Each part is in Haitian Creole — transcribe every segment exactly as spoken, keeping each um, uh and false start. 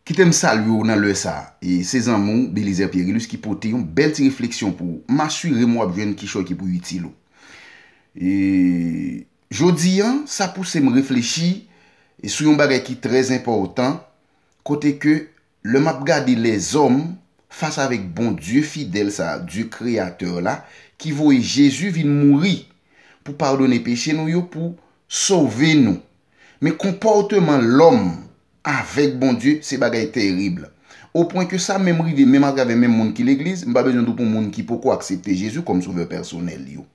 Kite m salye w nan lè sa a. E se zanmi w, Belizaire Pierrilus, ki pote yon bèl ti refleksyon pou ou. M asire m w ap jwenn kichòy ki pou itil ou. E jodi a, sa pouse m reflechi sou yon bagay ki trè enpòtan, kote ke lè m ap gade lèzòm fas avèk Bondye fidèl sa a, Dye kreyatè la, ki voye Jezi vin mouri pou padone peche nou yo, pou sove nou. Men konpòteman lòm avèk Bondye, se bagay terib. O pwen ke sa menm rive, menm atravè menm moun ki legliz, m pa bezwen di w pou moun ki poko aksepte Jezi kòm sovè pèsonèl yo.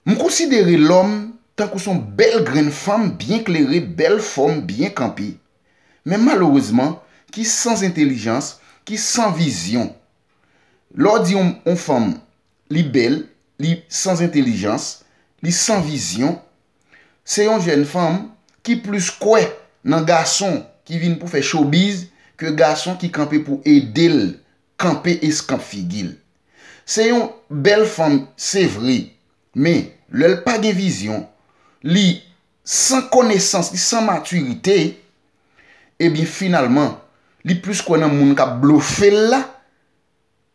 M konsidere lòm tankou se yon bèl grenn fanm byen klere, bèl fòm, byen kanpe. Men malerezman, ki san entèlijans, ki san vizyon. Lè w di yon, yon fanm, li bèl, li san entèlijans, li san vizyon, se yon jèn fanm ki plis kwè nan gason ki vin pou fè showbiz ke gason ki kanpe pou ede l kanpe eskanp figi l. Se yon bèl fanm, se vre, men lè l pa gen vizyon, li san konesans, li san matirite, ebyen, finalman, li plis kwè nan moun k ap blofe l la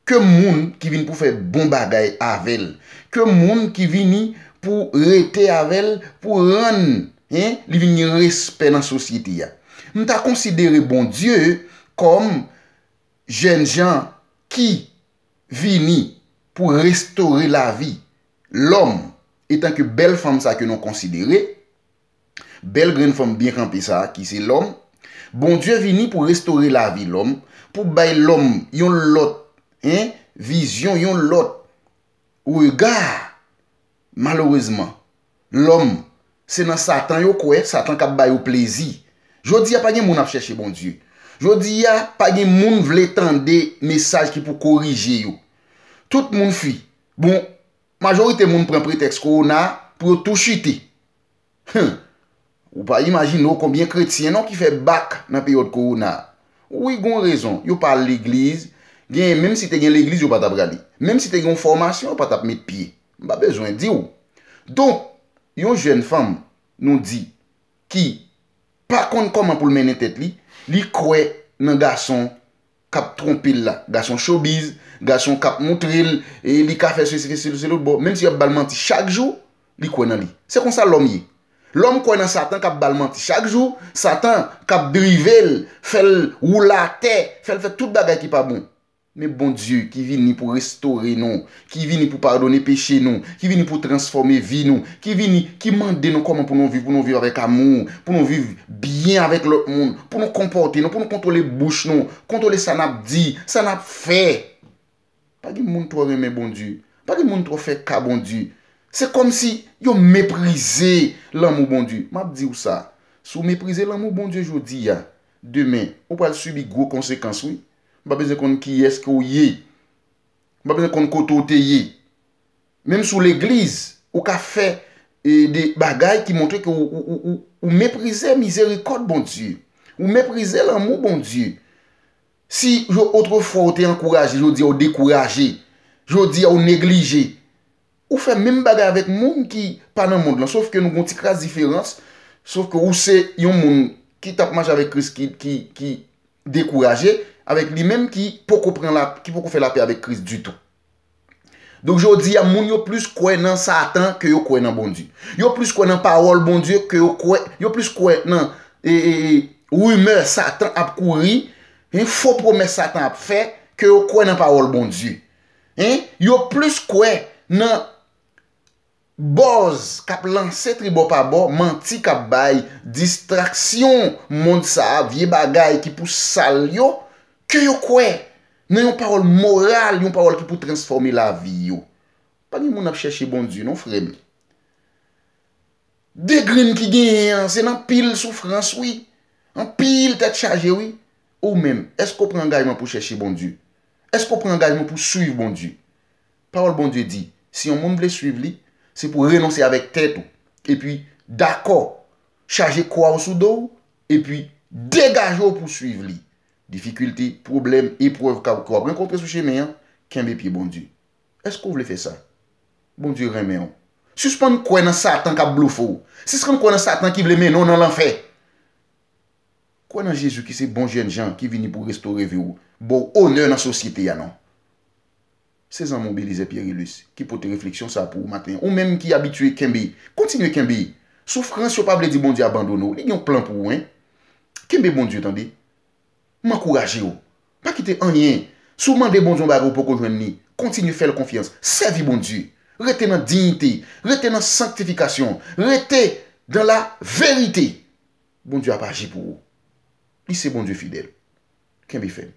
ke moun ki vin pou fè bon bagay avè l, ke moun ki vini pou rete avè l, pou rann, en, li vin gen respè nan sosyete a. M ta konsidere Bondye kòm jènjan ki vini pou restore lavi lòm, etanke bèl fanm sa ke nou konsidere, bèl grenn fanm byen kanpe sa a, ki se lòm. Bondye vini pou restore lavi lòm, pou bay lòm yon lòt, en, vizyon, yon lòt rega. Malerezman, lòm, se nan Satan yo kwè, Satan k ap ba yo plezi. Jodi a, pa gen moun ap chèche Bondye. Jodi a, pa gen moun vle tande mesaj ki pou korije yo. Tout moun fi. Bon, majorite moun pran pretèks kowona pou yo tou chite. Hum! Ou pa imajine w konbyen kretyen non ki fè bak nan peryòd kowona a. Wi, gon rezon. Yo pa al legliz. Genyen, menm si te gen legliz, yo pa t ap prale. Menm si te gen yon fòmasyon, yo pa t ap met pye. M pa bezwen di w. Donk, yon jèn fanm, nou di, ki pa konn kòman pou l mennen tèt li, li kwè nan gason k ap twonpe l la, gason showbiz, gason k ap moutre l, e li ka fè sesi, fè sesi, se lòt bò, menm si y ap ba l manti chak jou, li kwè nan li. Se konsa lòm ye. Lòm kwè nan Satan k ap ba l manti chak jou, Satan k ap drive l, fè l woule atè, fè l fè tout bagay ki pa bon. Men Bondye ki vini pou restore nou, ki vini pou padone peche nou, ki vini pou transfòme vi nou, ki vini, ki mande nou kòman pou nou viv, pou nou viv avèk amou, pou nou viv byen avèk lòt moun, pou nou konpòte nou, pou nou kontwole bouch nou, kontwole sa n ap di, sa n ap fè. Pa gen moun twò renmen Bondye. Pa gen moun twò fè ka Bondye. Se kòmsi yo meprize lanmou Bondye. M ap di w sa. Si w meprize lanmou Bondye jodi a, demen, ou pral sibi gwo konsekans, wi. M pa bezwen konn kiyès ke w ye. M pa bezwen konn kote w te ye. Menm si w legliz, ou ka fè, e, de bagay ki montre ke ou, ou, ou, ou, ou meprize mizerikòd Bondye. Ou meprize lanmou Bondye. Si yo, otrefwa, ou te ankouraje, jodi a ou dekouraje, jodi a ou neglije, ou fè menm bagay avèk moun ki pa nan mond lan, sòf ke nou gon ti kras diferans, sòf ke ou se yon moun ki t ap mache avèk Kris ki, ki, ki dekouraje, avèk li menm ki poko pran la, ki poko fè lapè avèk Kris ditou. Donk, jodi a, moun yo plis kwè nan Satan ke yo kwè nan Bondye. Yo plis kwè nan pawòl Bondye ke yo kwè, yo plis kwè nan, e, e, e, rimè Satan ap kouri, en, fo pwomès Satan ap fè, ke yo kwè nan pawòl Bondye. En, yo plis kwè nan buzz k ap lanse tribò pa bò, manti k ap bay, distraksyon mond sa a, vye bagay ki pou sal yo, ke yo kwè nan yon pawòl moral, yon pawòl ki pou transfòme lavi yo. Pa gen moun ap chèche Bondye non, frè m. De grenn ki genyen an, se nan pil soufrans, wi. Anpil tèt chaje, wi. Ou menm, èske w pran angajman pou chèche Bondye? Èske w pran angajman pou swiv Bondye? Pawòl Bondye di, si yon moun vle swiv li, se pou renonse avèk tèt ou, epi dakò, chaje kwa w sou do w, epi degaje w pou swiv li. Difikilte, pwoblèm, eprèv ka, ke w ap rankontre sou chemen an, kenbe pye Bondye. Èske w vle fè sa? Bondye renmen w. Sispann kwè nan Satan k ap blofe w. Sispann kwè nan Satan ki vle mennen w nan lanfè. Kwè nan Jezi ki se bon jènjan ki vini pou restore vi w, ba w onè nan sosyete a non. Se zanmi w Belizaire Pierre-Eluce ki pote refleksyon sa pou ou maten. Ou menm ki abitye kenbe, kontinye kenbe. Soufrans yo pa vle di Bondye abandone w. Li gen yon plan pou ou, en. Kenbe Bondye, tande. M ankouraje w. Pa kite anyen. Si w mande Bondye yon bagay ou poko jwenn li, kontinye fè l konfyans. Sèvi Bondye. Rete nan diyite. Rete nan sanktifikasyon. Rete dans la vérité. Bondye ap aji pou ou. Li se Bondye fidèl. Kenbe fèm.